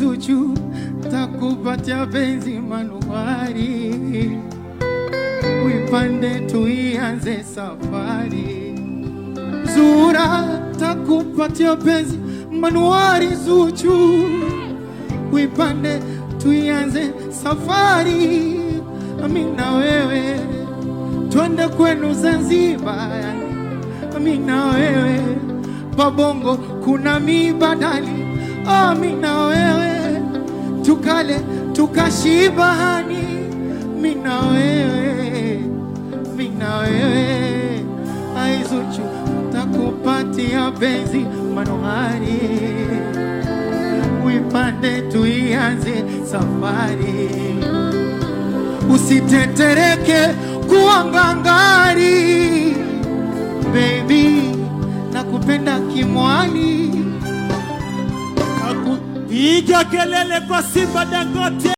Zuchu, takupatia penzi manuari, uipande tuianze safari. Zura, takupatia penzi manuari Zuchu, uipande tuianze safari. Mimi na wewe twende kwenu Zanzibar, mimi na wewe pabongo kuna mibadali, mimi na wewe tukale tukashibani, mimi na wewe, mimi na wewe ai Zuchu, takupatia penzi manuhari, uipande tuianze safari, usitetereke kuwa ngangari, baby nakupenda kimwali. Piga kelele kwa Simba Dangote.